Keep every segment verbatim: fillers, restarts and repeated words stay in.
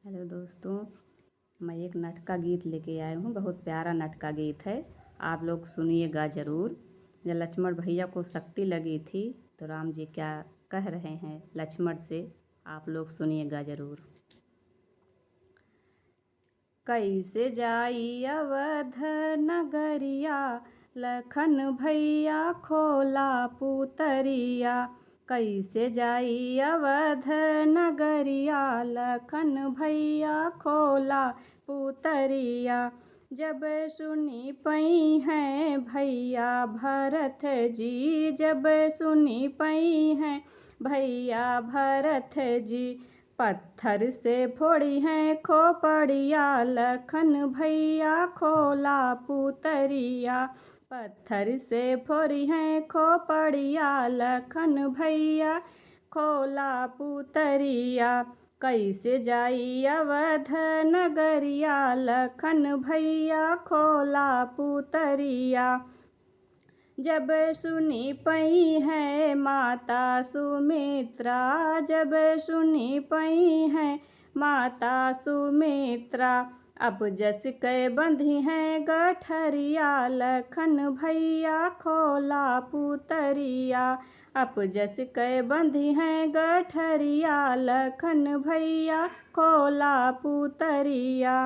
हेलो दोस्तों, मैं एक नटका गीत लेके आई हूँ। बहुत प्यारा नटका गीत है, आप लोग सुनिएगा ज़रूर। जब लक्ष्मण भैया को शक्ति लगी थी तो राम जी क्या कह रहे हैं लक्ष्मण से, आप लोग सुनिएगा ज़रूर। कैसे जाई अवध नगरिया, लखन भैया खोला पुतरिया। कैसे जाई अवध नगरिया, लखन भैया खोला पुतरिया। जब सुनी पइहैं भैया भरत जी, जब सुनी पइहैं भैया भरत जी, पत्थर से फोड़िहैं खोपड़िया, लखन भैया खोला पुतरिया। पत्थर से फोड़िहैं खोपड़िया, लखन भैया खोला पुतरिया। कैसे जाई अवध नगरिया, लखन भैया खोला पुतरिया। जब सुनी पइहैं माता सुमित्रा, जब सुनी पइहैं माता सुमित्रा, अपजस कै बंधिहैं गठरिया, लखन भैया खोला पुतरिया। अपजस कै बंधिहैं गठरिया, लखन भैया खोला पुतरिया।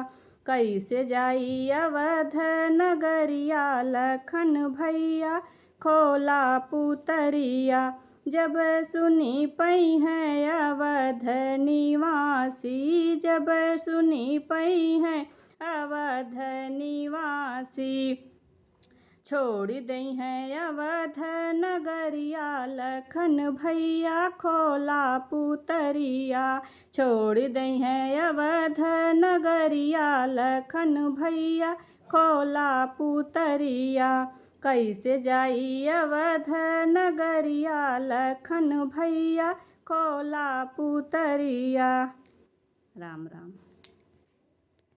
कैसे जाई अवध नगरिया, लखन भैया खोला पुतरिया। जब सुनी पइहैं अवध निवासी, जब सुनी पइहैं अवध निवासी, छोड़ि दइहैं अवध नगरिया, लखन भैया खोला पुतरिया। छोड़ि दइहैं अवध नगरिया, लखन भैया खोला पुतरिया। कैसे जाई अवध नगरिया, लखन भैया खोला पुतरिया। राम राम।